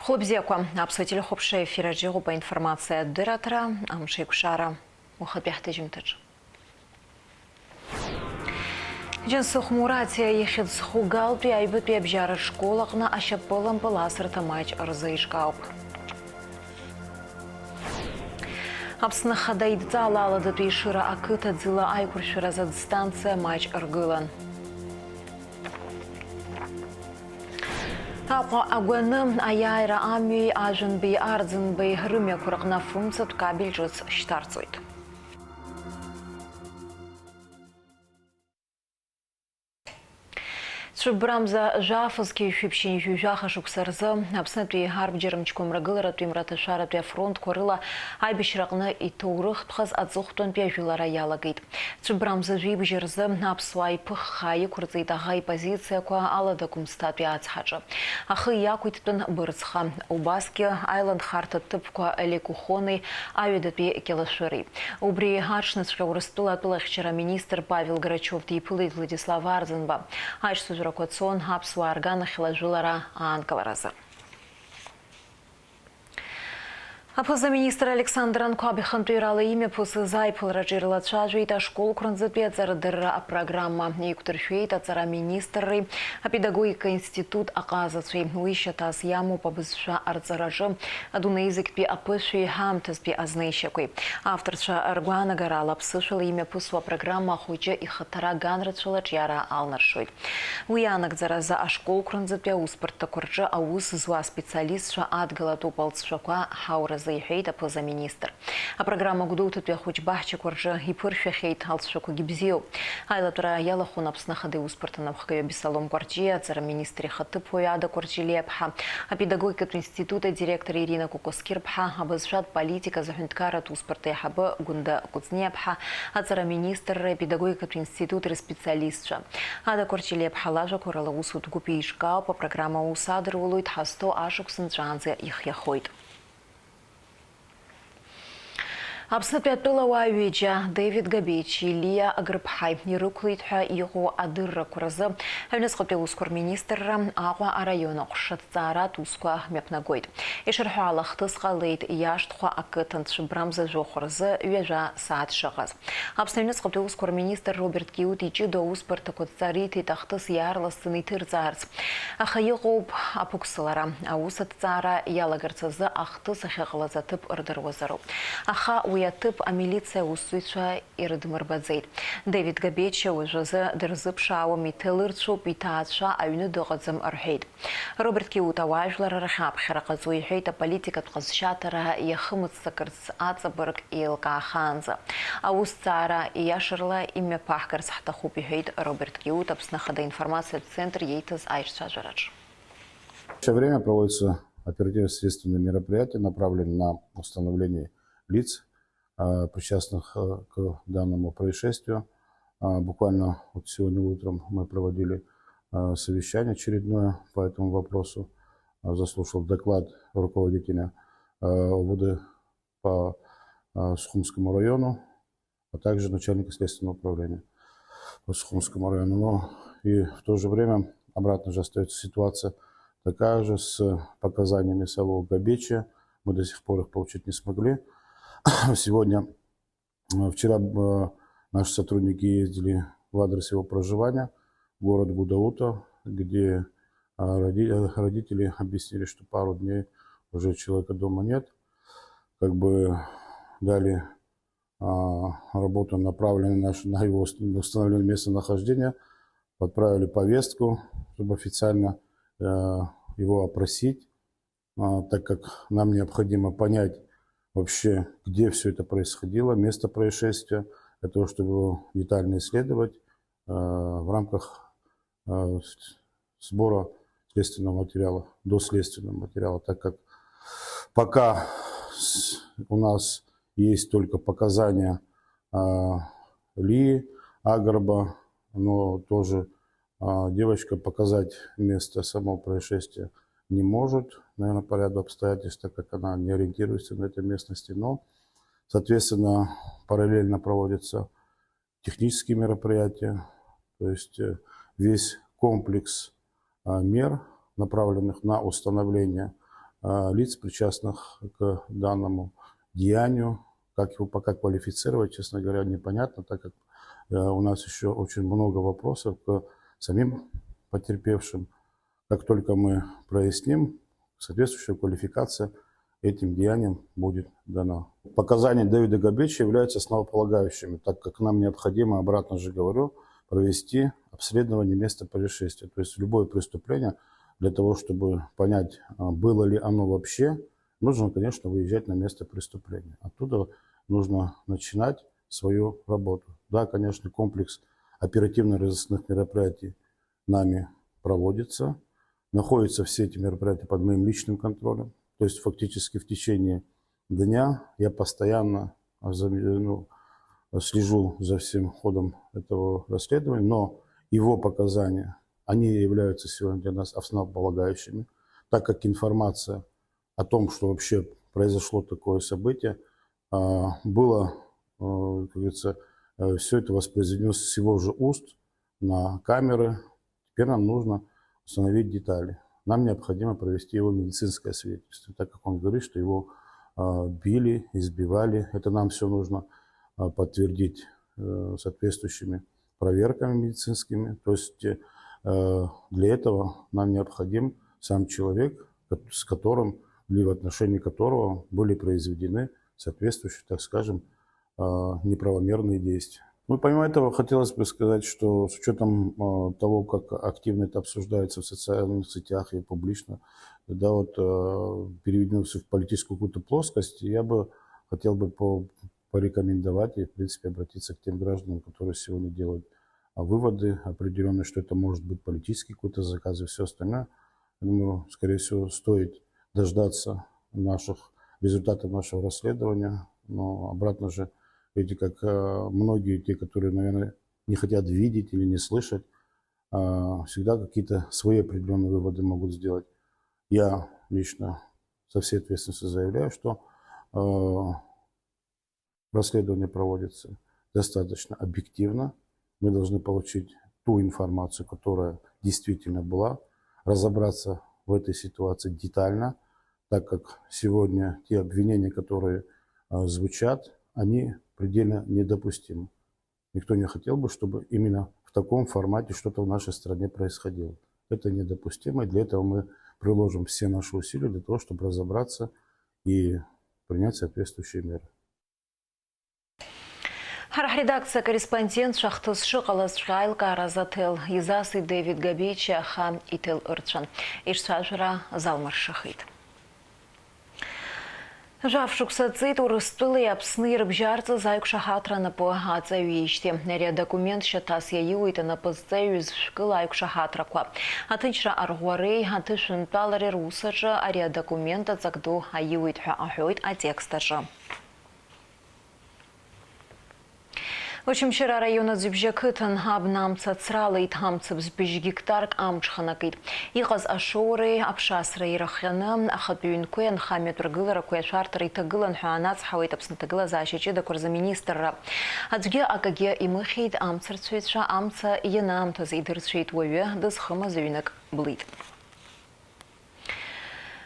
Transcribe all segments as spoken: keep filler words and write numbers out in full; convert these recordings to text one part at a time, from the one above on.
Хәлыбзиақәа, аԥсуа телехәаԥшра ефир аҿы иҟоуп аинформациатә дырраҭара, амшеиқәшара, уахатәи ҳҭыжьымҭаҿы. Џьансыхә Мураҭиа ихьӡ зху Галтәи аҩбатәи абжьаратә школ аҟны ашьапылампыл асырҭа маҷ рзеиҿкаауп. Аԥсны Ахада идҵала Аладатәи Ешыра ақыҭа ӡыла аиқәыршәаразы дистанциа маҷ ргылан. Аҟәа агәаны аиааира амҩеи Ажәанбеи Арӡынбеи рымҩақәа рҟны афымцатә кабель ҿыц шьҭарҵоит. Цәыббрамза жәаф зқьи жәшәи ԥшьынҩажәи жәаха шықәса рзы Аԥснытәи арбџьармчқәа мрагыларатәи мраҭашәаратәи афронтқәа рыла аибашьраҟны иҭоурыхтә хаз аҵыхәтәантәи ажәылара иалагеит. Цәыббрамза жәибжь рзы аԥсуаа иԥыххаа иқәырҵеит аӷа ипозициақәа Алада Гәымсҭатәи ацҳаҿы. Ахы иақәиҭтәын Бырцха. Убасгьы аиланхарҭа ҭыԥқәа Лекухонеи Аҩадатәи Кьалашәыреи. Убри аҽныҵәҟьа Урыстәыла атәылахьчара аминистр Павел Грачев диԥылеит Владислав Арӡынба. Аиҿцәажәарақәа цон аԥсуаа рганахьала ажәылара аанкыларазы. Аԥыза-министр Александр Анқәаб ихантәаҩрала имҩаԥысыз аиԥылараҿы ирылацәажәеит ашколқәа рынӡатәи аҵарадырра апрограмма, еиқәдыршәеит аҵара аминистрреи апедагогика институт аҟазацәеи. Уи шьаҭас иамоуп абызшәа арҵараҿы адунеи зегьтәи аԥышәеи ҳаамҭазтәи азнеишьақәеи. Авторцәа ргәаанагарала аԥсышәала имҩаԥысуа апрограмма ахәыҷы ихаҭара аганрацәала аҿиара алнаршоит. Уи иаанагӡаразы ашколқәа рынӡатәи аусбарҭақәа рҿы аус зуа аспециалистцәа адгылатәуп алҵшәақәа ҳауразы, иҳәеит аԥыза-министр. Апрограмма Гәдоуҭатәи ахәыҷ баҳчақәа рҿы иԥыршәахьеит, алҵшәақәагьы бзиоуп. Аилатәара иалахәын Аԥсны Ахада иусбарҭа анапхгаҩы Абессалом Кәарҷиа, аҵараминистр ихаҭыԥуаҩ Ада Кәарҷелиаԥҳа, апедагогикатә институт адиректор Ирина Кәакәасқьырԥҳа, абызшәатә политика азы аҳәынҭқарратә усбарҭа аиҳабы Гәында Кәыҵниаԥҳа, аҵараминистрра, апедагогикатә институт рспециалистцәа. Ада Кәарҷелиаԥҳа лажәақәа рыла аусутә гәыԥ еиҿкаауп, апрограмма аус адырулоит, ҳазҭоу ашықәс нҵәаанӡа ихиахоит. Аԥснытәи атәылауаа ҩыџьа, Девид Габечи Лиа Агрыԥҳаи ирықәлеит ҳәа иҟоу адыррақәа рзы аҩныҵҟатәи аусқәа рминистрра Аҟәа араион аҟәша ҭҵааратә усқәа мҩаԥнагоит. Ишырҳәо ала, ахҭыс ҟалеит Иашҭхәа ақыҭан Цәыббрамза жәохә рзы ҩажәа сааҭ шыҟаз. Аԥсны аҩныҵҟатәи аусқәа рминистр Роберт Киут иҷыдоу аусбарҭақәа адҵа риҭеит ахҭыс иаарласӡаны иҭырҵаарц. Аха иҟоуп аԥықәсылара, аус аҭҵаара иалагарц азы ахҭыс ахьыҟалаз аҭыԥ рдыруазароуп. Аха уи аҭыԥ амилициа аусзуҩцәа ирыдмырбаӡеит. Девид Габечиа уажәазы дырзыԥшаауам, иҭалырцәуп, иҭаацәа аҩны дыҟаӡам рҳәеит. Роберт Киут ауаажәлар рахь аԥхьара ҟаҵо иҳәеит, аполитикатә ҟазшьаҭара иахымыццакырц аҵабырг еилкаахаанӡа. Аусҭҵаара ииашарала имҩаԥаҳгарц ҳҭахуп, иҳәеит Роберт Киут Аԥсны Ахада информациатә центр иеиҭаз аиҿцәажәараҿ. В настоящее время проводятся оперативно-следственные мероприятия, направленные на установление лиц, а, причастных, э, к данному происшествию. А, буквально вот сегодня утром мы проводили, а, совещание очередное по этому вопросу. А, заслушал доклад руководителя, а, ОВД по, а, Сухумскому району, а также начальника следственного управления по Сухумскому району. Но и в то же время обратно же остаётся ситуация такая же с показаниями самого Габечия. Мы до сих пор их получить не смогли. Сегодня, э, вчера, э, наши сотрудники ездили в адрес его проживания, город Гудаута, где, а, роди-, э, родители объяснили, что пару дней уже человека дома нет. Как бы дали, а, работу, направленную на, на его ус-, установление местонахождения, отправили повестку, чтобы официально, э, его опросить, а, так как нам необходимо понять вообще, где всё это происходило, место происшествия, для того, чтобы его детально исследовать, э, в рамках, э, с-, сбора следственного материала, доследственного материала, так как пока с-, у нас есть только показания, а, Ли Агрба, но тоже, а, девочка показать место самого происшествия не может, наверное, по ряду обстоятельств, так как она не ориентируется на этой местности, но, соответственно, параллельно проводятся технические мероприятия, то есть, э, весь комплекс, а, мер, направленных на установление а, лиц, причастных к данному деянию. Как его пока квалифицировать, честно говоря, непонятно, так как, э, у нас ещё очень много вопросов к самим потерпевшим. Как только мы проясним, соответствующая квалификация этим деяниям будет дана. Показания Дэвида Габича являются основополагающими, так как нам необходимо, обратно же говорю, провести обследование места происшествия. То есть любое преступление, для того, чтобы понять, а, было ли оно вообще, нужно, конечно, выезжать на место преступления. Оттуда нужно начинать свою работу. Да, конечно, комплекс оперативно-розыскных мероприятий нами проводится, находятся все эти мероприятия под моим личным контролем. То есть фактически в течение дня я постоянно, а, за-, ну, слежу за всем ходом этого расследования, но его показания, они являются сегодня для нас основополагающими, так как информация о том, что вообще произошло такое событие, а, было, э, как говорится, э, всё это воспроизведено с его же уст на камеры. Теперь нам нужно установить детали. Нам необходимо провести его медицинское свидетельство, так как он говорит, что его, а, били, избивали. Это нам всё нужно, а, подтвердить, э, соответствующими проверками медицинскими. То есть, э, для этого нам необходим сам человек, кот-, с которым или в отношении которого были произведены соответствующие, так скажем, а, неправомерные действия. Ну, помимо этого, хотелось бы сказать, что с учётом, а, того, как активно это обсуждается в социальных сетях и публично, да, вот, э, переведено всё в политическую какую-то плоскость, я бы хотел бы по-, порекомендовать и, в принципе, обратиться к тем гражданам, которые сегодня делают, а, выводы определённые, что это может быть политический какой-то заказ и всё остальное. Я думаю, скорее всего, стоит дождаться наших, результатов нашего расследования. Но обратно же, видите, как, э, многие те, которые, наверное, не хотят видеть или не слышать, а, всегда какие-то свои определённые выводы могут сделать. Я лично со всей ответственностью заявляю, что, э, расследование проводится достаточно объективно. Мы должны получить ту информацию, которая действительно была, разобраться в этой ситуации детально, так как сегодня те обвинения, которые, а, звучат, они предельно недопустимы. Никто не хотел бы, чтобы именно в таком формате что-то в нашей стране происходило. Это недопустимо, и для этого мы приложим все наши усилия для того, чтобы разобраться и принять соответствующие меры. Ҳара ҳредакциа акорреспондентцәа ахҭыс шыҟалазҵәҟьа аилкааразы аҭел изасит Дэвид Габичи, аха иҭел ырцәан. Ишцәажәара залмыршахеит. Жәаф шықәса ҵит Урыстәылеи Аԥсни ирыбжьарҵаз аиқәшаҳаҭра анапы аҵаҩижьҭеи. Ари адокумент шьаҭас иаиуеит анапы зҵаҩыз шәкыла аиқәшаҳаҭрақәа. Аҭынчра арӷәӷәареи аҭышәынтәалареи русаҿы ари адокумент аҵак ду аиуеит ҳәа аҳәоит атекст аҿы. Очамчыра араион Аӡҩыбжьа ақыҭан абна амца ацралеит, амцабз быжь гектарк амҽханакит. Иҟаз ашоуреи аԥшасреи ирыхҟьаны, ахатәы ҩнқәеи анхамҩатә ргыларақәеи ашәарҭара иҭагылан ҳәа анацҳауеит Аԥсны аҭагылазаашьа ҷыдақәа рзы аминистрра. Аӡәгьы акагьы имыхьит, амцарцәаҩцәа амца ианаамҭаз идырцәеит, уаҩы дызхымыз ҩнык блит.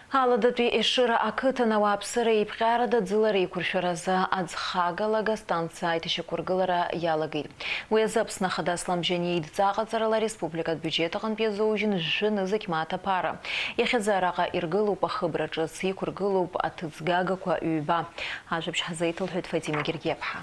Аладатәи Ешыра ақыҭан ауааԥсыра еиԥҟьарада ӡылара еиқәыршәаразы аӡхагалага станциа аиҭашьақәыргылара иалагеит. Уи азы Аԥсны Ахада Аслам Џьаниа идҵа аҟаҵарала ареспубликатә биуџьет аҟынтә иазоужьын жәшәы нызқь мааҭ аԥара. Иахьазы араҟа иргылоуп ахыбра ҿыц, иқәыргылоуп аҭыӡгагақәа ҩба. Ажәабжь ҳазеиҭалҳәеит Фатима Гергиаԥҳа.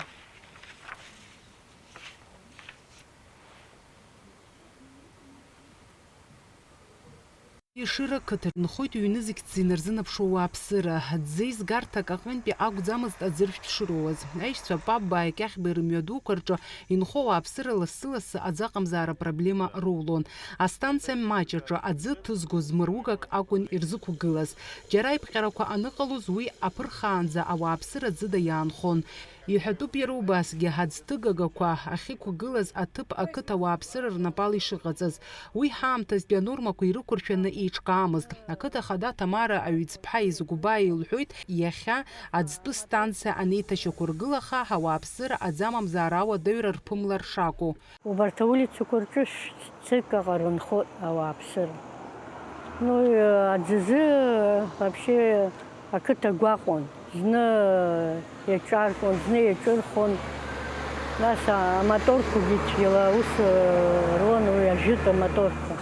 Ешыра қыҭа нхоит ҩ-нызқь ӡы инарзынаԥшуа ауааԥсыра. Ӡы изгарҭак аҟынтәи акәӡамызт аӡыршәтә шыроуаз. Аишьцәа Папба, Кьахьба рымҩадуқәа рҿы инхо ауааԥсыра лассы-лассы аӡы аҟамзаара апроблема роулон. Астанциа маҷ аҿы аӡы ҭызго змыругак акәын ирзықәгылаз. Џьара аиԥҟьарақәа аныҟалоз уи аԥырхаанӡа ауааԥсыра ӡыда иаанхон. Иҳәатәуп иара убасгьы аӡҭыгагақәа ахьықәгылаз аҭыԥ ақыҭа ауааԥсыра рнапала ишыҟаҵаз. Уи ҳаамҭазтәи анормақәа ирықәыршәаны еиҿкаамызт. Ақыҭа хада Ҭамара Аҩӡԥҳа Изгәбаа илҳәоит, иахьа аӡтәы станциа анеиҭашьақәыргылаха, ауааԥсыра аӡамамзаара ауадаҩра рԥымлар шакәу. Убарҭ аулицақәа рҿы шә-, цырк аҟара нхоит ауааԥсыра. Ну, аӡазы вообще ақыҭа гәаҟуан. Зны иаҿаркуан, зны иаҿырхон. Нас амоторқәагьы цәгьала аус руан, уи ажәытә амоторқәа.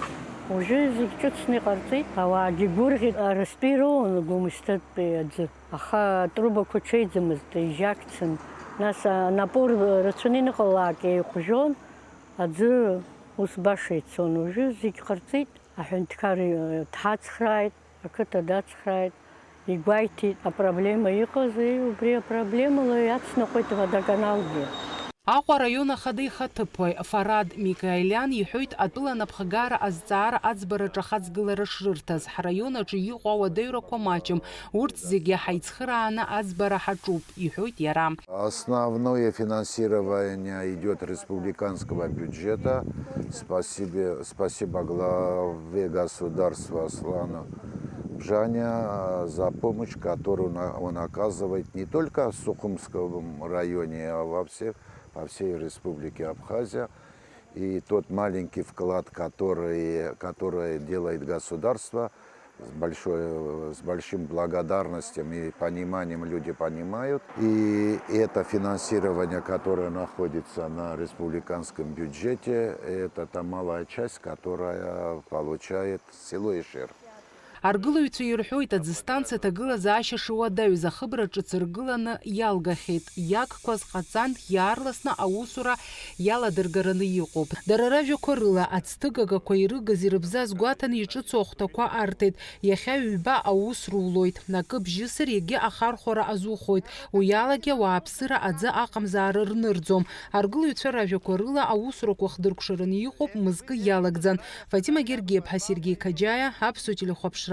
Уажәы зегь ҿыцны иҟарҵеит, ауаагьы гәырӷьеит, арыстәи роуан Гәымсҭатәи аӡы. Аха атрубақәа ҽеиӡамызт, ижьакцан. Нас анапор рацәаны ианыҟалалак еиҟәжәон, аӡы ус баша ицон. Уажәы зегь ҟарҵеит, аҳәынҭқар дҳацхрааит, ақыҭа дацхрааит, игәеиҭеит апроблема иҟаз, и убри апроблемала иацныҟәеит водоканалгьы. Аҟәа араион ахада ихаҭыԥуаҩ Фарад Микаелиан иҳәоит, атәыла анапхгара азҵаара аӡбараҿы ахаҵгылара шрырҭаз, ҳраион аҿы иҟоу ауадаҩрақәа маҷым, урҭ зегьы ҳаицхырааны аӡбара ҳаҿуп, иҳәоит иара. Основное финансирование идёт республиканского бюджета. Спасибо, спасибо главе государства Аслану Бжаня, а, за помощь, которую на-, он оказывает не только в Сухумском районе, а во всех, по всей Республике Абхазия. И тот маленький вклад, который, который делает государство, с большой, с большим благодарностью и пониманием люди понимают. И это финансирование, которое находится на республиканском бюджете, это та малая часть, которая получает село Ишер. Аргылаҩцәа ирҳәоит, аӡы станциа аҭагылазаашьа шуадаҩыз ахыбра ҿыц ргыланы иалгахьеит. Иагқәаз ҟаҵан, иаарласны аусура иаладыргараны иҟоуп. Дара ражәақәа рыла, ацҭыгагақәа ирыгыз ирыбзаз гәаҭаны иҿыцу ахәҭақәа арҭеит. Иахьа ҩба аус рулоит. Акы бжьысыр, егьи ахархәара азухоит. Уи алагьы ауааԥсыра аӡы аҟамзаара рнырӡом. Аргылаҩцәа ражәақәа рыла, аусурақәа хдыркәшараны иҟоуп, мызкы иалагӡан. Фатима Гергиаԥҳа, Сергеи Қаџьаиа, Аԥсуа телехәаԥшра.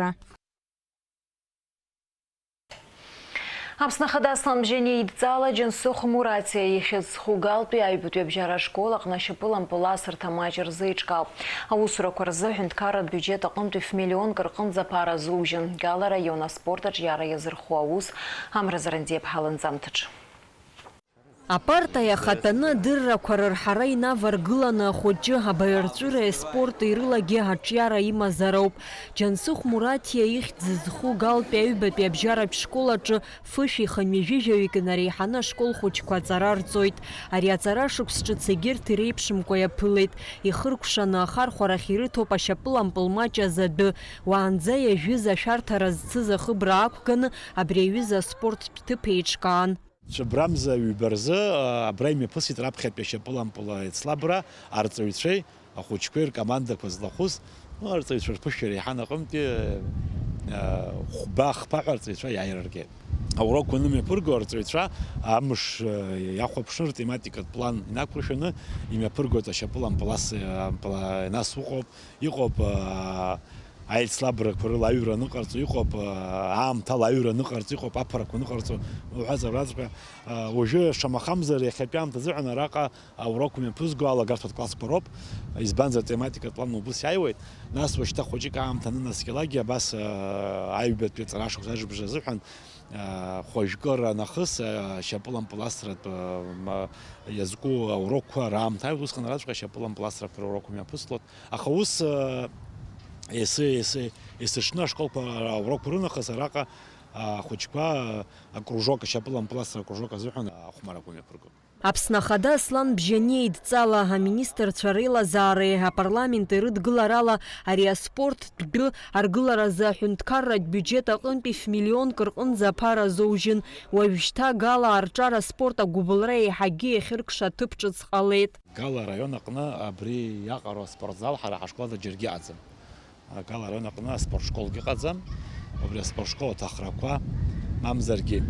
Аԥсны Ахада Аслан Бжьаниа идҵала Џьансыхә Мураҭиа ихьӡ зху Галтәи аҩбатәи абжьара ашкол аҟны ашьапылампыл асырҭа маҷ рзеиҿкаауп. Аусурақәа рзы аҳәынҭқарратә биуџьет аҟынтәи ф-миллионк рҟынӡа аԥара азужьын. Гала араион аспорт аҿиара иазырхо аус Амра Зарандиаԥҳа лынҵамҭаҿы. Апарта иахатәаны адыррақәа рырҳара инаваргыланы ахәыҷы абаҩрҵәыреи аспорти рылагьы аҿиара имазароуп. Џьансыхә Мураҭиа ихьӡ зху Галтәи аҩбатәи абжьаратә школ аҿы фышәи хынҩажәи жәаҩык инареиҳаны ашкол хәыҷқәа аҵара рҵоит. Ари аҵара шықәс ҿыц егьырҭ иреиԥшымкәа иаԥылеит. Ихыркәшаны ахархәарахь ирыҭоуп ашьапылампыл маҷ азы адәы. Уаанӡа иажәыз ашәарҭара зцыз ахыбра ақәганы абри аҩыза аспорттә ҭыԥ еиҿкаан. Цәыбрамза ҩба рзы, а, абра имҩаԥысит раԥхьатәи ашьапылампыл аицлабра арҵаҩцәеи ахәыҷқәеи ркомандақәа злахәыз, ну, арҵаҩцәа рԥышәа иреиҳан аҟынтәи, а, хәба-хԥа ҳәа арҵаҩцәа иааирыргеит. Аурокқәа анымҩаԥырго арҵаҩцәа амш, а, иахәаԥшны ртематикатә план инақәыршәаны имҩаԥыргоит ашьапылампыл ас-, а, мпыл-, а, нас уҟоуп, иҟоуп, а, аицлабрақәа рыла аҩра аныҟарҵо, иҟоуп, а, аамҭала аҩра аныҟарҵо, иҟоуп аԥарақәа аныҟарҵо, уҳәа-, уҳәаҵәҟьа, а, уажәы шамахамзар иахьатәи аамҭазыҳәан араҟа аурокқәа мҩаԥызго алагарҭатә классқәа роуп, избанзар, тематикатә план убыс иааиуеит, нас уажәшьҭа хәыҷык аамҭа анынаскьалакгьы абас, а, аҩбатәи аҵара ашықәс аџбжа азыҳәан, а, хәажәкыра нахыс, а, ашьапылампыл асратә, а, ма-, иазку аурокқәа раамҭа ааиуеит, усҟан араҵәҟьа ашьапылампыл асрақәа раурокқәа мҩаԥыслоит. Аха ус, а, ес-, ес-, есыҽны ашколқәа аурокқәа рынахыс араҟа ахәыҷқәа, а, акружок, ашьапылампыл асра акружок азыҳәан ахәмаррақәа мҩаԥыргоит. Аԥсны Ахада Аслан Бжьаниа идҵала аминистрцәа реилазаареи апарламенти рыдгыларала ари аспорттә дәы аргыларазы аҳәынҭқарратә биуџьет аҟынтәи ф-миллионк рҟынӡа аԥара азоужьын. Уажәшьҭа Гала арҿиара аспорт агәыбылра еиҳагьы иахьыркша аҭыԥ ҿыц ҟалеит. Гала араион аҟны абри иаҟароу аспортзал ҳара ҳашколада џьаргьы ыҟаӡам. Гала араион аҟны аспортшколгьы ыҟаӡам. Убри аспортшкол аҭахрақәа, мамзаргьы,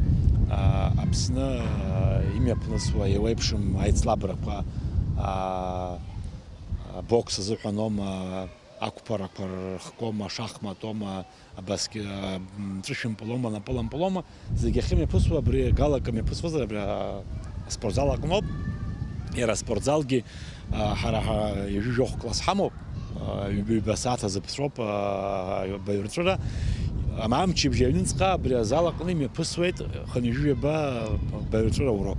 а, Аԥсны, а, имҩаԥнысуа еиуеиԥшым аицлабрақәа, а, а, бокс азыҳәаноума, ақәԥарақәа рыхгома, шахматоума, абасгьы, а, м, ҵәышәымпылоума, напылампылоума, зегьы ахьымҩаԥысуа абри Гала акы мҩаԥысуазар, абри, а, аспортзал аҟноуп. Иара аспортзалгьы, а, ҳара, ҳара ҩажәи жәохә класс ҳамоуп, а, ҩба, ҩба сааҭ азы ԥҵәоуп, а, абаҩрҵәыра. Ам-, амчыбжь аҩнуҵҟа абри азал аҟны имҩаԥысуеит хынҩажәи ҩба баҩрҵәыра урок.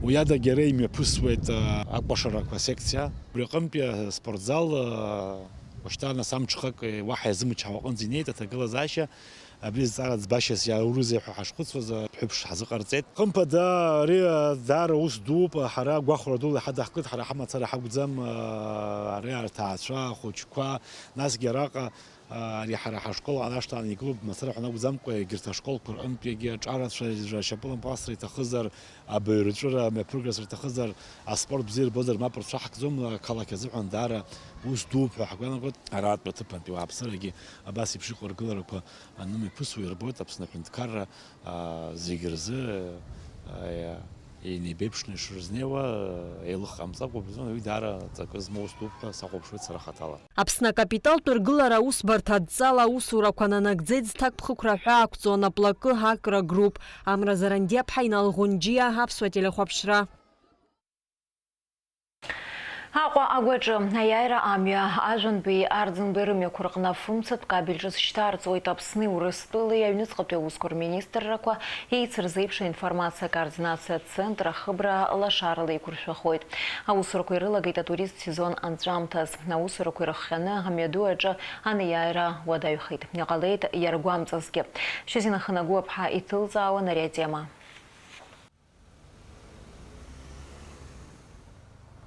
Уи адагьы ара имҩаԥысуеит, а, акәашарақәа секциа. Убри аҟынтәи аспортзал, а, Уажәшьҭа нас амҽхак, э, уаҳа иазымчҳауа аҟынӡа инеит аҭагылазаашьа. Абри зҵаара ӡбашьас иаурызеи ҳәа ҳашхәыцуаз, ҳәыԥш ҳазыҟарҵеит. Хымԥада, ари даара ус дууп, ҳара гәахәара дула иҳадаҳкит, ҳара ҳамацара ҳакәӡам, ари арҭаацәа, ахәыҷқәа, насгьы араҟа, ари ҳара ҳашкол анашҭа анигылоуп, мацара ҳәа акәӡамкәа, егьырҭ ашколқәа рҟынтәигьы аҿарацәа ршьапылампыласра иҭахызар, абаҩрҵәыра мҩаԥыргарц рҭахызар, аспорт бзиа ирбозар, мап рцәаҳкӡом, ақалақь азыҳәан даара ус дууп ҳәа ҳгәанагаргоит. Аратәи аҭыԥантәи ауааԥсырагьы абас еиԥш иҟоу ргыларақәа анымҩаԥысуа ирбоит Аԥсны аҳәынҭқарра, аа, зегь рзы, аа, инеибеиԥшны ишрызнеиуа, еилых ҟамҵакәа, убри азы уаҩы даара ҵакы змоу ус дууп ҳәа сахәаԥшуеит сара хаҭала. Аԥсны акапиталтә ргылара аусбарҭа адҵала аусурақәа нанагӡеит зҭакԥхықәра ҳәа ақәҵон аплакы Агрогрупп. Амра Зарандиаԥҳа, Инал Ӷәынџьиа, Аԥсуа телехәаԥшра. Аҟәа агәаҿы аиааира амҩа, Ажәантәи Арӡынбеи рымҩақәа рҟны афымцатә кабель ҿыц шьҭарҵоит. Аԥсни Урыстәылеи аҩныҵҟатәи аусқәа рминистррақәа еицырзеиԥшу аинформациа координациа центр ахыбра лашарала еиқәыршәахоит. Аусурақәа ирылагеит атуристтә сезон анҵәамҭаз. Аусурақәа ирыхҟьаны амҩаду аҿы анеиааира уадаҩхеит. Иҟалеит иаргәамҵызгьы. Шьазина Ханагәаԥҳа иҭылҵаауан ари атема.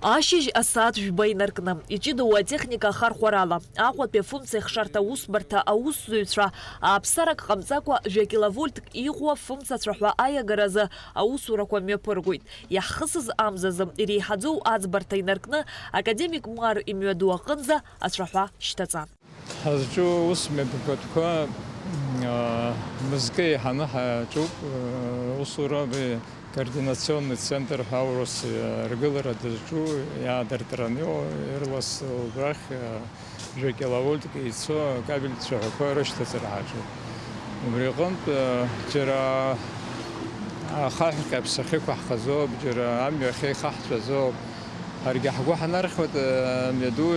Ашьыжь асааҭ жәба инаркны, иҷыдоу атехника ахархәарала, Аҟәатәи афымца ихшарҭа аусбарҭа аусзуҩцәа ааԥсарак ҟамҵакәа жәа-киловольтк иӷәӷәа афымца ацәаҳәа аиагаразы аусурақәа мҩаԥыргоит. Иаҳхысыз амзазы иреиҳаӡоу аӡбарҭа инаркны, академик Мар имҩаду аҟынӡа ацәаҳәа шьҭаҵан. Ҳазҿу аус мҩаԥгатәқәа, аа, мызкы еиҳаны ҳаҿуп. Аусура абри координационный центр ҳәа аурыс, аа, ргылара дызҿу иаадыртраны иҟоу, ирлас убрахь, аа, жәа-киловольтк еицу акабель цәаҳәақәа рышьҭаҵара ҳаҿуп. Убри аҟынтә, аа, џьара ахаҳә ҟьаԥс ахьықәаҳхазоуп, џьара амҩа ахьеихаҳҵәазоуп. Ҳаргьы ҳгәы ҳанархьуеит, амҩаду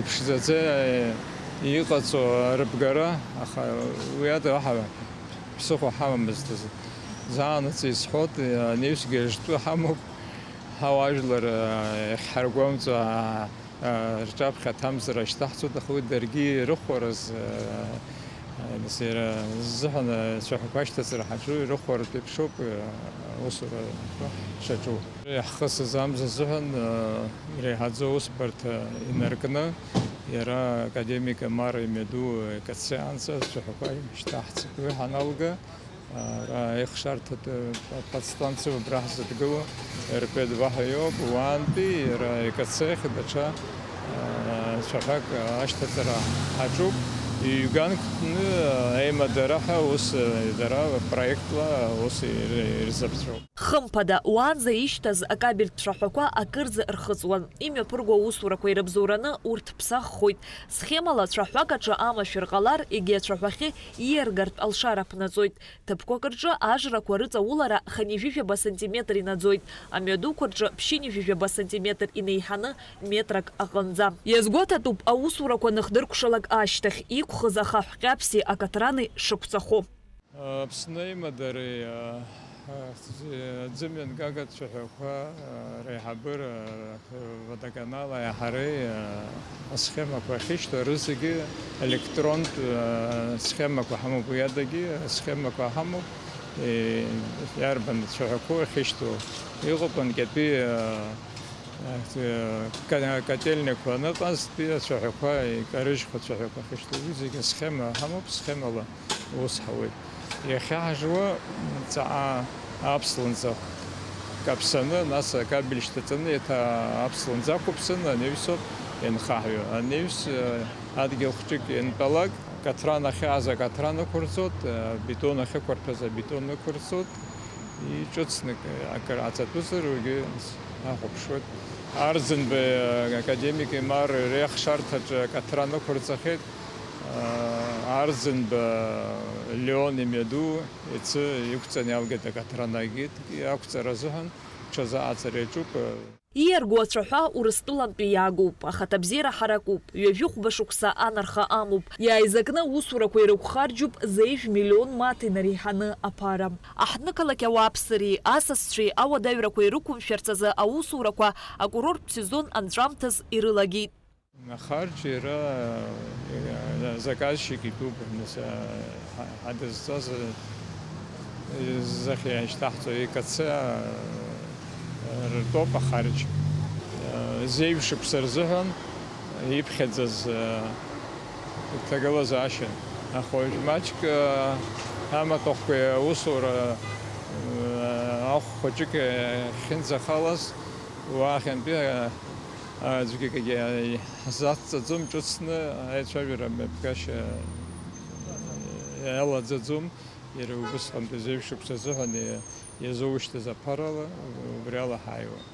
иԥшӡаӡа иҟаҵоу рыбгара, аха уи ада уаҳа ԥсыхәа ҳамамызт азы. Заанаҵ исҳәоит, анаҩсгьы жтәы ҳамоуп, ҳауаажәлар иахьҳаргәамҵуа рҿаԥхьа аҭамзара шьҭаҳҵоит, аха уи даргьы ирыхәараз, нас иара ззыҳәан ацәаҳәақәа ашьҭаҵара ҳаҿу ирыхәаратә еиԥшоуп, аусура шаҿу. Иаҳхысыз амза азыҳәан, иреиҳаӡоу аусбарҭа инаркны, иара академик Мар имҩаду икацы анӡа ацәаҳәақәа шьҭаҳҵеит. Уи ҳаналга, ара аихшарҭатә подстанциа убра ҳзыдгыло, РП два ҳәа иоуп, уаантәи иара икацы ахь даҽа, цәаҳәак ашьҭаҵара ҳаҿуп. Ҩганк ҭны аимадара ҳәа ус, дара проектла ус ир-, ирзаԥҵәоуп. Хымԥада, уаанӡа ишьҭаз акабельтә цәаҳәақәа акырӡа рхыҵуан. Имҩаԥырго аусурақәа ирыбзоураны урҭ ԥсаххоит. Схемала цәаҳәак аҿы амашәыр ҟалар, егьи ацәаҳәахьы ииаргартә алшара ԥнаҵәоит. Ҭыԥқәак рҿы ажрақәа рыҵаулара хынҩажәижәаба сантиметр инаӡоит, амҩадуқәа рҿы ԥшьынҩажәижәаба сантиметр инеиҳаны метрак аҟынӡа. Иазгәаҭатәуп аусурақәа аныхдыркәшалак ашьҭахь иқәхыз ахаҳә ҟьаԥси акаҭрани шықәҵахо. Аԥсны аимадареи, а, а, аӡымҩангагатә цәаҳәақәа, а, реиҳабыра, а, водоканал аиаҳареи, а, асхемақәа ахьышьҭоу, рызегьы електронтә, а, схемақәа ҳамоуп, уи адагьы асхемақәа ҳамоуп, е, иарбан цәаҳәақәоу ахьышьҭоу. Иҟоуп анкьатәи, а, Ка-, котельниақәа аныҟазтәи ацәаҳәақәа икарыжьхьоу ацәаҳәақәа ахьышьҭоу, уи зегьы асхема ҳамоуп, схемала аус ҳауеит. Иахьа ҳжуа ҵаҟа аԥслымӡ каԥсаны, нас акабель шьҭаҵаны, еиҭа аԥслымӡ ақәыԥсаны анаҩсоуп ианхаҳҩо. Анаҩс, э, адгьыл хәҷык иантәалак, акаҭран ахьааз акаҭран ықәырҵоит, э, абетон ахьықәырҭәаз абетон ықәырҵоит. Иҿыцны акыр ҟаҵатәызар, уигьы ҳахәаԥшуеит. Арӡынба академик Имар реихшарҭаҿы акаҭран ықәырҵахьеит. Арӡынба Леон имҩаду иацы иқәҵаны иалгеит акаҭран, егьи ақәҵара азыҳәан ҽазыҟаҵара иаҿуп. Ииарго ацәаҳәа Урыстәылантәи иаагоуп, ахаҭабзиара ҳаракуп, ҩажәи хәба шықәса анарха амоуп, иааизакны аусурақәа ирықәхарџьуп зеижә миллион маҭ инареиҳаны аԥара. Аҳҭнықалақь ауааԥсыреи асасцәеи ауадаҩрақәа ирықәымшәарц азы аусурақәа акурорттә сезон анҵәамҭаз ирылагеит. Ахарџь иара, э, заказчик итәуп, нас, э, ҳа-, ҳадызҵаз, э, зхы иашьҭаҳҵо икацы, э, ртәоуп ахарџь. Э, зеижә шықәса рзыҳәан иԥхьаӡаз, э, ҭагылазаашьан. Аха уажә маҷк, э, амаҭәахәқәеи аусура, э, ахә хәыҷык, э, ахьынӡахалаз, уаахьынтәи, э, аӡәгьы акгьы ҳзацҵаӡом, ҿыцны аицәажәара мҩаԥгашьа иалаӡаӡом. Иара убысҟантәи зеижә шықәса азыҳәан иа-, иазоушьҭыз аԥарала убри ала ҳааиуан.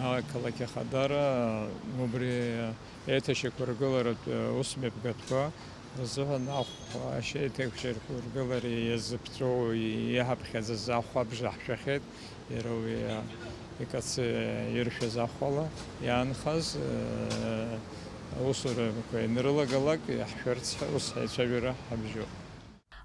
Ақалақь Ахадара убри еиҭашьақәыргыларатә ус мҩаԥгатәқәа рзыҳәан ахә ашьеиҭеишьақәыргылара иазыԥҵәоу иҳаԥхьаӡаз ахә абжа ҳшәахьеит. Иара уи икацы иршәыз ахәала иаанхаз, э, аусурақәа ианрылагалак иаҳшәарц ҳәа ус ҳаицәажәара ҳабжьоуп.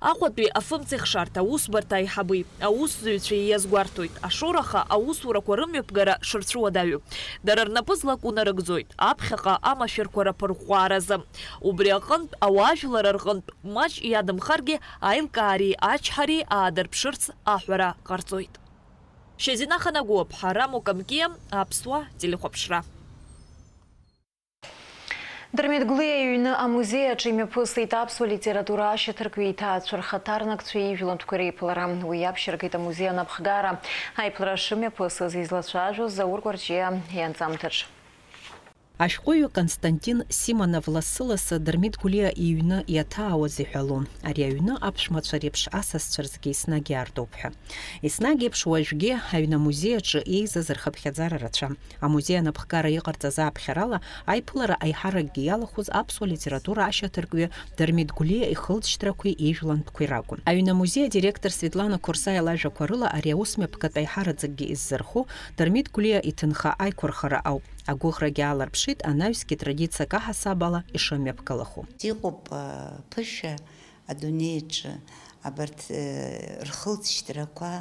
Аҟәатәи афымцеихшарҭа аусбарҭа аиҳабеи аусзуҩцәеи иазгәарҭоит, ашоураха аусурақәа рымҩаԥгара шырцәуадаҩу. Дара рнапы злаку нарыгӡоит, аԥхьаҟа амашәырқәа раԥырӷәӷәааразы. Убри аҟынтә, ауаажәлар рҟынтә маҷ иадамхаргьы, аилкаареи ачҳареи аадырԥшырц аҳәара ҟарҵоит. Шьазина Ханагәыаԥҳа, Рамо Камкиа, Аԥсуа телехәаԥшра. Дырмит Гәлиа иҩны амузеи аҿы имҩаԥысит аԥсуа литература ашьаҭаркҩы иҭаацәа рхаҭарнакцәа ижәлантәқәа реиԥылара. Уи иаԥшьыргеит амузеи анапхгара. Аиԥылара шымҩаԥысыз излацәажәоз Заур Кәарҷиа ианҵамҭаҿ. Ашәҟәыҩҩы Константин Симонов лассы-лассы Дырмит Гәлиа иҩны иаҭаауаз иҳәалон. Ари аҩны аԥшәмацәа реиԥш асасцәа рзгьы еснагь иаартуп ҳәа. Еснагь еиԥш уажәгьы аҩны амузеи аҿы еизаз рхыԥхьаӡара рацәа. Амузеи анапхгара иҟарҵаз ааԥхьарала, аиԥылара аиҳаракгьы иалахәыз аԥсуа литература ашьаҭаркҩы Дырмит Гәлиа ихылҵшьҭрақәеи ижәлантәқәеи ракәын. Аҩны амузеи адиректор Светлана Қорсаиа лажәақәа рыла, ари аусмҩаԥгатә аиҳараӡакгьы иззырху Дырмит Гәлиа иҭынха аиқәырхара ауп. Агәыӷрагьы ааларԥшит анаҩсгьы традициак аҳасабала ишымҩаԥгалахо. Иҟоуп, а, ԥышәа адунеиаҿы абарҭ, э, рхылҵшьҭрақәа,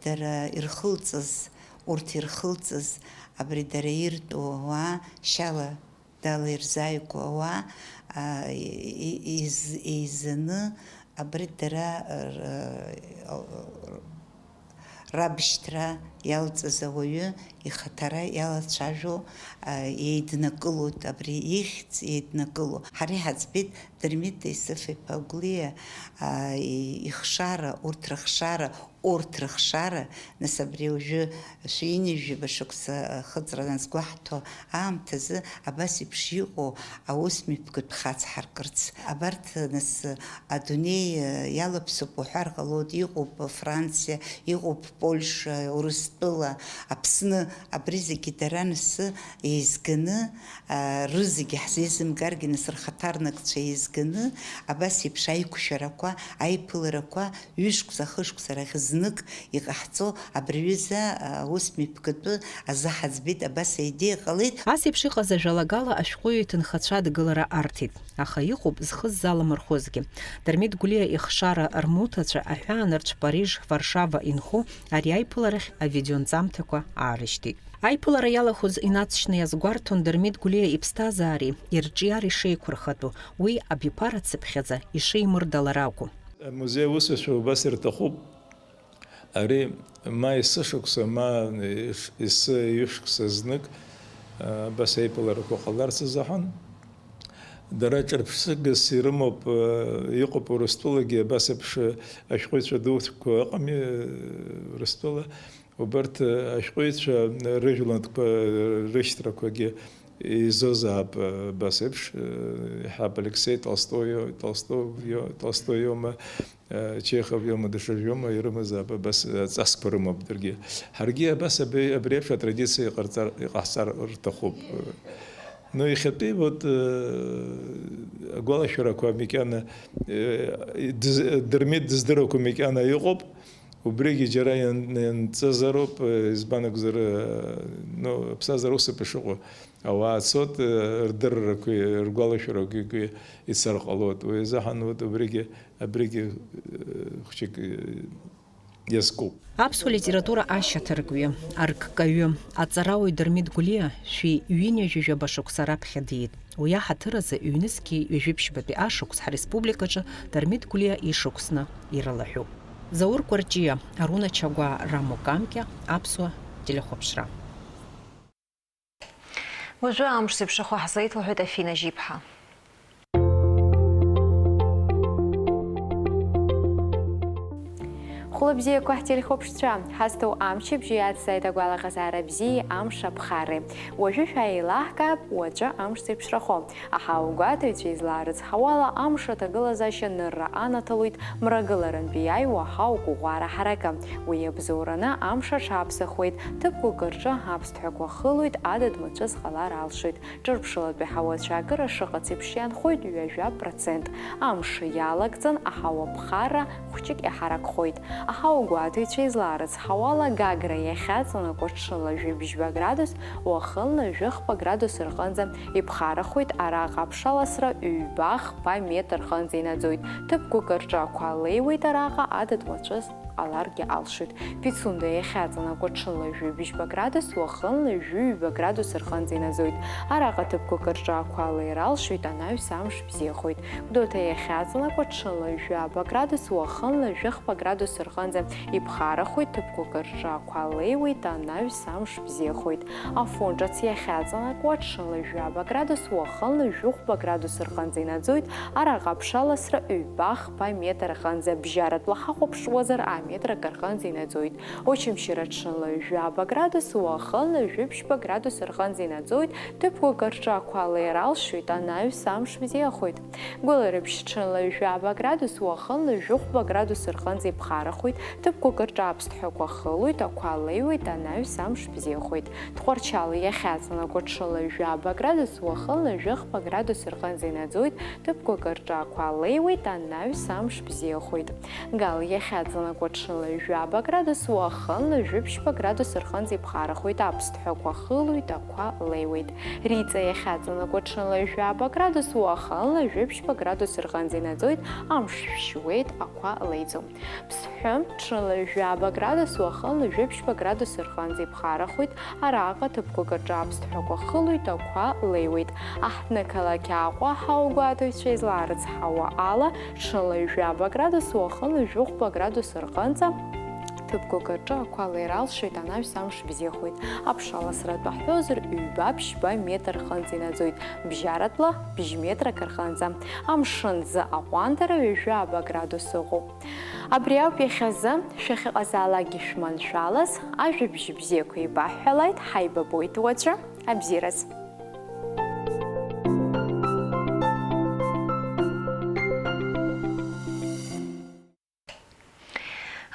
дара ирхылҵыз, урҭ ирхылҵыз, абри дара иртәу ауаа шьала дала ирзааигәоу ауаа, а, и-, и-, из-, еизаны абри дара р-, рабшьҭра иалҵыз ауаҩы ихаҭара иалацәажәо, а, еиднакылоит, абри ихьӡ еиднакыло. Ҳара иҳаӡбеит Дырмит Исыф-иԥа Гәлиа, а, и-, ихшара, урҭ рыхшара, урҭ рыхшара, нас абри уажәы шәи ҩынҩажәи жәаба шықәса ахыҵра назгәаҳҭо аамҭазы абас еиԥш иҟоу аус мҩаԥгатә хацҳаркырц. Абарҭ, нас, адунеи иалаԥсоуп уҳәар ҟалоит, иҟоуп Франциа, иҟоуп Польша, Урыстәыла, Аԥсны, абри зегьы дара нас еизганы, а, рызегьы ҳзеизымгаргьы, нас рхаҭарнакцәа еизганы, абас еиԥш аиқәшәарақәа, аиԥыларақәа ҩышықәса, хышықәса рахь знык иҟаҳҵо абри аҩыза, а, аус мҩаԥгатәы азы ҳаӡбеит, абас аидеиа ҟалеит. Ас еиԥш иҟаз ажәалагала ашәҟәыҩҩы иҭынхацәа адгылара арҭеит. Аха иҟоуп зхы ззаламырхәызгьы. Дырмит Гәлиа ихшара рмуҭацәа аҳәаанырцә Париж, Варшава инхо ари аиԥыларахь авидеонҵамҭақәа аарышьҭит. Аиԥылара иалахәыз инаҵшьны иазгәарҭон Дырмит Гәлиа иԥсҭазаареи ирҿиареи шеиқәырхатәу, уи абиԥара цыԥхьаӡа ишеимырдалара акәын. Амузеи аусуцәа убас ирҭахуп. Ари ма есышықәса, ма еш-, ес-, ҩышықәса знык, а, абас аиԥыларақәа ҟаларц азыҳәан. Дара ҿырԥшыгас ирымоуп, а, иҟоуп Урыстәылагьы абас еиԥш ашәҟәыҩҩцәа дуқәа ыҟами, а, Урыстәыла. Убарҭ, а, ашәҟәыҩҩцәа рыжәлантәқәа рышьҭрақәагьы изозаап, а, абас еиԥш, а, иҳәап, Алексеи Толстои, Толстои, Толстои иоума, Чехов иоума, даҽаӡә иоума, ирымазаап, абас аҵасқәа рымоуп даргьы. Ҳаргьы абас абри, абри еиԥш атрадициа иҟарҵар, иҟаҳҵар рҭахуп. Ну, иахьатәи вот, э, агәалашәарақәа макьана, э, дыз-, Дырмит дыздыруақәа макьана иҟоуп. Убригьы џьара иан-, ианҵазароуп, э, избан акәзар, э, ну, аԥсҭазаара ус ауп ишыҟоу. Ауаа цоит, э, рдыррақәеи ргәалашәарақәеи ицар ҟалоит. Уи азыҳәан вот убригьы Абригьы, э, хәыҷык, э, иазкуп. Аԥсуа литература ашьаҭаркҩы, арккаҩы, аҵарауаҩ Дырмит Гәлиа шәи ҩынҩажәи жәаба шықәса раԥхьа диит. Уи аҳаҭыр азы ҩнызқьи ҩажәи ԥшьбатәи ашықәс ҳреспубликаҿы Дырмит Гәлиа ишықәсны ирылаҳәуп. Заур Кәарҷиа, Аруна Чагәаа, Рамо Камкьа, Аԥсуа телехәаԥшра. Уажәы амш зеиԥшрахо ҳзеиҭалҳәоит Афина Жьиԥҳа. Хәылбзиақәа ҳтелехәаԥшцәа, ҳазҭоу амчыбжьи иацзааит агәалаҟазаара бзиеи амш аԥхарреи. Уажәы шәааилаҳкаап уаҵәы амш зеиԥшрахо. Аҳауагәаҭаҩцәа излаарыцҳауала, амш аҭагылазаашьа нырра анаҭалоит мрагыларантәи иааиуа аҳауа қәыӷәӷәара ҳаракы. Уи иабзоураны амш аҽаԥсахуеит, ҭыԥқәак рҿы аԥсҭҳәақәа хылоит, адыд-мацәыс ҟалар алшоит. Ҿырԥшылатәи ҳауацәа акыра шыҟац еиԥш иаанхоит ҩажәа процент. Амш иалагӡан, аҳауа ԥхарра хәҷык иҳаракхоит. Аҳауагәаҭаҩцәа излаарыцҳауала, Гагра иахьаҵанакуа ҽынла жәибжьба градус, уахынла жәыхԥа градус рҟынӡа иԥхарахоит, араҟа аԥшаласра ҩба-хԥа метр рҟынӡа инаӡоит. Ҭыԥқәак рҿы ақәа леиуеит, араҟа адыд-мацәыс ҟаларгьы алшоит. Пицунда иахьаҵанакуа ҽынла жәибжьба градус, уахынла жәаҩба градус рҟынӡа инаӡоит. Араҟа ҭыԥқәак рҿы ақәа леира алшоит, анаҩс амш бзиахоит. Гәдоуҭа иахьаҵанакуа ҽынла жәаба градус, уахынла жәыхԥа градус рҟынӡа иԥхарахоит, ҭыԥқәак рҿы ақәа леиуеит, анаҩс амш бзиахоит. Афон ҿыц иахьаҵанакуа ҽынла жәаба градус, уахынла жәыхәба градус рҟынӡа инаӡоит, араҟа аԥшаласра ҩба-хԥа метр рҟынӡа, бжьаратәла ҳахәаԥшуазар аметр акы рҟынӡа инаӡоит. Очамчыра ҽынла жәаба градус, уахынла жәиԥшьба градус рҟынӡа инаӡоит, ҭыԥқәак рҿы ақәа леира алшоит, анаҩс амш бзиахоит. Гәылрыԥшь ҽынла жәаба градус, уахынла жәыхәба градус рҟынӡа иԥхарахоит, ҭыԥқәак рҿы аԥсҭҳәақәа хылоит, ақәа леиуеит, анаҩс амш бзиахоит. Тҟәарчал иахьаҵанакуа ҽынла жәаба градус, уахынла жәыхԥа градус рҟынӡа инаӡоит, ҭыԥқәак рҿы ақәа леиуеит, анаҩс амш бзиахоит. Гал иахьаҵанакуа ҽынла жәаба градус, уахынла жәиԥшьба градус рҟынӡа иԥхарахоит, аԥсҭҳәақәа хылоит, ақәа леиуеит. Риҵа иахьаҵанакуа ҽынла жәаба градус, уахынла жәиԥшьба градус рҟынӡа инаӡоит, амш шәшьуеит, ақәа леиӡом. Ԥсҳәы ҽынла жәаба градус, уахынла жәиԥшьба градус рҟынӡа иԥхарахоит, араҟа ҭыԥқәак рҿы аԥсҭҳәақәа хылоит, ақәа леиуеит. Аҳҭнықалақь Аҟәа аҳауагәаҭаҩцәа излаарыцҳауа ала, ҽынла жәаба градус, уахынла жәыхәба градус рҟынӡа ҭыԥқәак рҿы ақәа леира алшоит, анаҩс амш бзиахоит. Аԥшаласратә аҳәозар, ҩба-ԥшьба метр рҟынӡа инаӡоит, бжьаратәла бжь метрак рҟынӡа. Амшын ӡы аҟәандара ҩажәаба градус ыҟоуп. Абри ауп иахьазы шәахьыҟазаалакгьы шәманшәалаз, ажәабжь бзиақәа еибаҳҳәалааит, ҳаибабоит уаҵәы, абзиараз.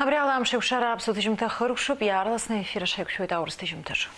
Абри ала амш еиқәшара аԥсуа ҭыжьымҭа хыркәшоуп, иаарласны аефир аҽаиқәшәоит аурыс ҭыжьымҭаҿы.